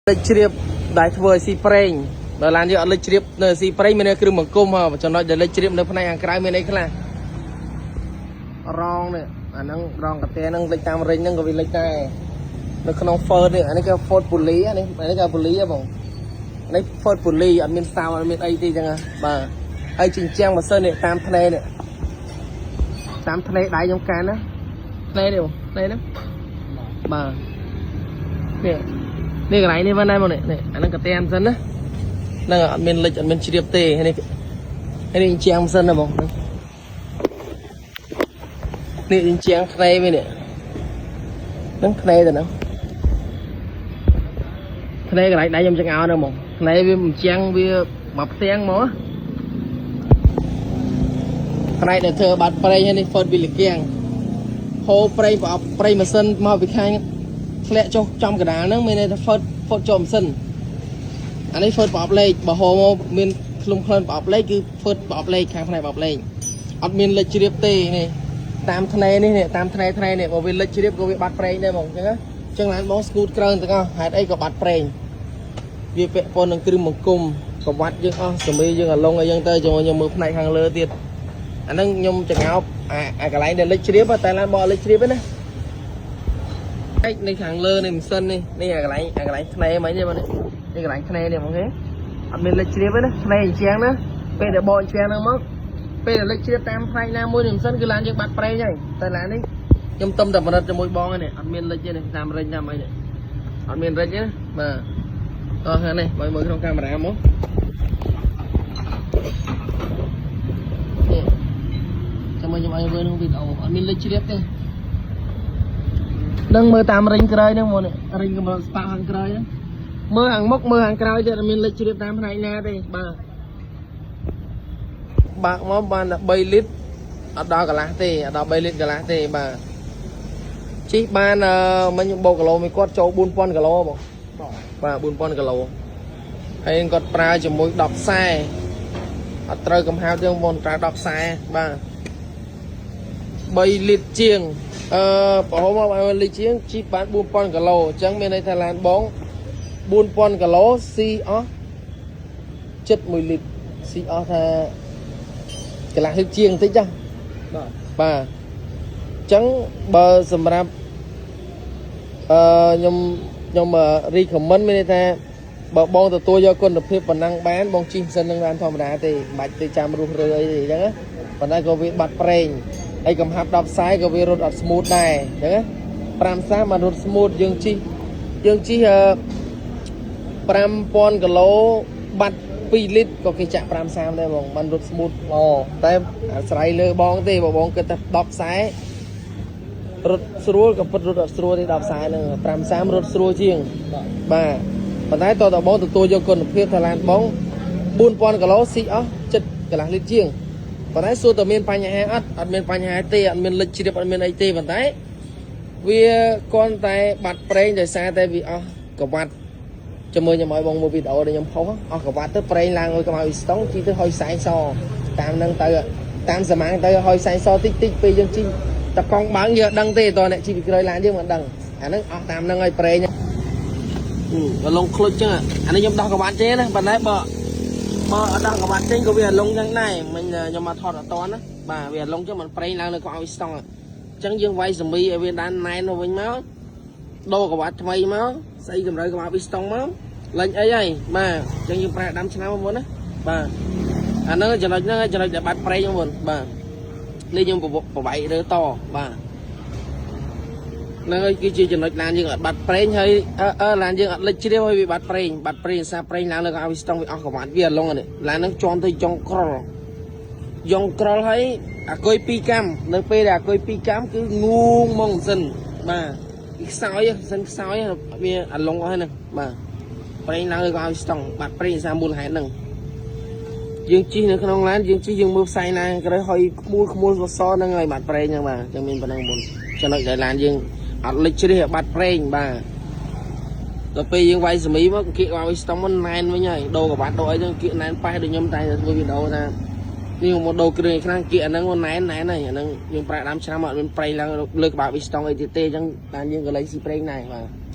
លិចជ្រាបដែលធ្វើឲ្យស៊ីប្រេងដល់ឡានយើងអត់លិចជ្រាបនៅស៊ីប្រេងមានគ្រឿងបង្គុំហ៎ចំណុចដែលលិចជ្រាបនៅផ្នែកខាងក្រៅមានអីខ្លះរងនេះអាហ្នឹងរងកាតែហ្នឹងលិចតាមរិញហ្នឹងក៏វាលិចដែរនៅក្នុង Ford នេះអានេះគេ Ford Pulley អានេះអានេះគេ Pulley ហ៎បងនេះ Ford Pulley អត់មានសោអត់មានអីទេចឹងហ៎បាទហើយចិញ្ចាំងម៉ាស៊ីននេះតាមធ្នេនេះតាមធ្នេដៃខ្ញុំកាន់ណាធ្នេនេះបងធ្នេហ្នឹងបាទនេះ នេះកន្លែងនេះវិញដែរមកនេះនេះអាហ្នឹងកាតានសិនណាហ្នឹងអត់មានលិចអត់មានជ្រាបទេហើយនេះហើយនេះជាងសិនណាបងនេះជាងខ្នៃវិញនេះហ្នឹងខ្នៃទៅហ្នឹងខ្នៃកន្លែងដៃខ្ញុំចង្អោហ្នឹងហ្មងខ្នៃវាមិនជាងវាមកផ្ទាំងហ្មងផ្នែកដែលធ្វើបាត់ប្រេងហើយនេះ Ford វិលគៀងហូរប្រេងប្រអប់ប្រេងម៉ាស៊ីនមកពីខាង ធ្លាក់ចុះចំកណ្ដាលហ្នឹងមានន័យថា Ford Ford ចូលម៉ាស៊ីនអានេះ Ford ប្រអប់លេខបើហូរមកមានឃ្លុំក្លិនប្រអប់លេខគឺ Ford ប្រអប់លេខខាងផ្នែកប្រអប់លេខអត់មានលេខជ្រាបទេនេះតាមធ្នេនេះនេះតាមធ្នេធ្នេនេះបើវាលេខជ្រាបក៏វាបាត់ប្រេងដែរហ្មងអញ្ចឹងណាអញ្ចឹងឡានបងស្គូតក្រើងទាំងអស់ហេតុអីក៏បាត់ប្រេងវាពាក់ព័ន្ធនឹងគ្រឿងបង្គុំប្រវត្តិយើងអស់សមីយើងអាឡុងអីចឹងទៅចូលខ្ញុំមើលផ្នែកខាងលើទៀតអាហ្នឹងខ្ញុំចង្អោបអាអាកន្លែងដែលលេខជ្រាបតែឡានបងអត់លេខជ្រាបទេណា ឯកនៅខាងលើនេះម៉ាស៊ីននេះនេះអាកន្លែងអាកន្លែងធ្នេមិញនេះបងនេះនេះកន្លែងធ្នេនេះបងគេអត់មានលិចជ្រាបទេណាធ្នេអញ្ចឹងណាពេលដែលបកអញ្ចឹងហ្នឹងមកពេលដែលលិចជ្រាបតាមផ្នែកណាមួយនេះម៉ាស៊ីនគឺឡានយើងបាត់ប្រេងហើយតែឡាននេះខ្ញុំទំតែបរិតជាមួយបងហ្នឹងនេះអត់មានលិចទេនេះតាមរិញតាមអីនេះអត់មានរិចទេណាបាទតោះខាងនេះបើមើលក្នុងកាមេរ៉ាមកនេះចាំមើលខ្ញុំឲ្យមើលក្នុងវីដេអូអត់មានលិចជ្រាបទេ នឹងមើលតាមរិញក្រោយហ្នឹងមកនេះរិញកម្រិតស្ប៉ាខាងក្រោយហ្នឹងមើលខាងមុខមើលខាងក្រោយទៀតអត់មានលេចជ្រាបតាមផ្នែកណាទេបាទបាក់មកបានតែ3លីត្រអត់ដល់កន្លះទេអត់ដល់3លីត្រកន្លះទេបាទជីកបានអឺមិញបូកគីឡូមួយគាត់ចូល4000គីឡូបងបាទ4000គីឡូហើយគាត់ប្រើជាមួយ10ខ្សែអត់ត្រូវកំហៅទេបងប្រើ10ខ្សែបាទ3លីត្រជាង អឺប្រហែលមកឲ្យលីជាងជីបាន4000គីឡូអញ្ចឹងមានន័យថាឡានបង4000គីឡូស៊ីអស់71លីត្រស៊ីអស់ថាកន្លះលីត្រជាងបន្តិចចា បាទ បាទអញ្ចឹងបើសម្រាប់អឺខ្ញុំខ្ញុំ recommend មានន័យថាបើបងទទួលយកគុណភាពប៉ុណ្ណឹងបានបងជិះម៉ាស៊ីននឹងបានធម្មតាទេមិនបាច់ទៅចាំរុះរើអីទេអញ្ចឹងណាប៉ុន្តែក៏វាបាត់ប្រេងហើយកំហាប់10ខ្សែក៏វារត់អត់ smooth ដែរអញ្ចឹងណា5ខ្សែបានរត់ smooth យើងជិះយើងជិះអឺ5000គីឡូបាត់2លីត្រក៏គេចាក់5 30ដែរបងបានរត់ smooth ល្អតែអាស្រ័យលើបងទេបើបងគិតថា10ខ្សែរត់ស្រួលក៏ពិតរត់អត់ស្រួលទេ10ខ្សែហ្នឹង5 30រត់ស្រួលជាង បាទ បាទប៉ុន្តែតើតើបងទទួលយកគុណភាពថាឡានបង4000គីឡូស៊ីអស់ចិត្តកន្លះលីត្រជាងប៉ុន្តែសួរតើមានបញ្ហាអត់អត់មានបញ្ហាទេអត់មានលិចជ្រាបអត់មានអីទេប៉ុន្តែវាគ្រាន់តែបាត់ប្រេងដោយសារតែវាអស់កវ៉ាត់ជាមួយខ្ញុំឲ្យបងមើលវីដេអូដែលខ្ញុំផុសអស់កវ៉ាត់ទៅប្រេងឡើងឲ្យកុំឲ្យស្តុងជីទៅហុយសែងសតាមនឹងទៅតាមសមាំងទៅហុយសែងសតិចតិចពេលយើងជីតកង់បើងយើងអត់ដឹងទេតើអ្នកជីពីក្រោយឡានយើងមិនដឹងអាហ្នឹងអស់តាមនឹងឲ្យប្រេង បើលងក្លុចចឹងអានេះខ្ញុំដោះក្បាត់ចេញណាប៉ុន្តែបើបើអត់ដោះក្បាត់ចេញក៏វាអត់លងចឹងដែរមិញខ្ញុំមកថតអត់តណាបាទវាអត់លងចឹងมันប្រេងឡើងលើកុំឲ្យស្តង់អញ្ចឹងយើងវាយសមីឲ្យវាដានណែនមកវិញមកដូរក្បាត់ថ្មីមកស្អីកម្រើក្បាលពីស្តង់មកលេញអីហើយបាទអញ្ចឹងយើងប្រើដាំឆ្នាំមុនណាបាទអាហ្នឹងចំណុចហ្នឹងចំណុចដែលបាត់ប្រេងមុនបាទនេះខ្ញុំប្រវាយរើតបាទ ហ្នឹងហើយគឺជាចំណុចឡានយើងអត់បាត់ប្រេងហើយអឺអឺឡានយើងអត់លិចជ្រាបហើយវាបាត់ប្រេងបាត់ប្រេងសារប្រេងឡើងលើកឲ្យស្តង់វាអស់កវ៉ាត់វាអត់ឡងនេះឡានហ្នឹងជន់ទៅចុងក្រល់យ៉ងក្រល់ហើយអាគុយ2កាំនៅពេលដែលអាគុយ2កាំគឺងូងហ្មងម៉ាស៊ីនបាទវាខ្សោយម៉ាស៊ីនខ្សោយវាអត់ឡងអស់ហ្នឹងបាទប្រេងឡើងលើកឲ្យស្តង់បាត់ប្រេងសារមូលហេតុហ្នឹងយើងជិះនៅក្នុងឡានយើងជិះយើងមើលផ្សែងឡានក្រោយហុយក្មូលក្មូលសសហ្នឹងហើយបាត់ប្រេងហ្នឹងបាទអញ្ចឹងមានប៉ុណ្ណឹងមុនចំណុចដែលឡានយើង អត់លិចជ្រះបាត់ប្រេងបាទដល់ពេលយើងវាយសមីមកគៀកវាយស្តុំមកណែនវិញហើយដូរក្បាត់ដូរអីហ្នឹងគៀកណែនប៉េះដូចខ្ញុំតែធ្វើវីដេអូថានេះមកដូរគ្រឿងឯខ្លះគៀកអាហ្នឹងមកណែនណែនហើយអាហ្នឹងយើងប្រើដើមឆ្នាំអត់មានប្រេងឡើងលើក្បាលវីស្តុងអីទៀតទេអញ្ចឹងតាមយើងក៏លែងស៊ីប្រេងដែរបាទ។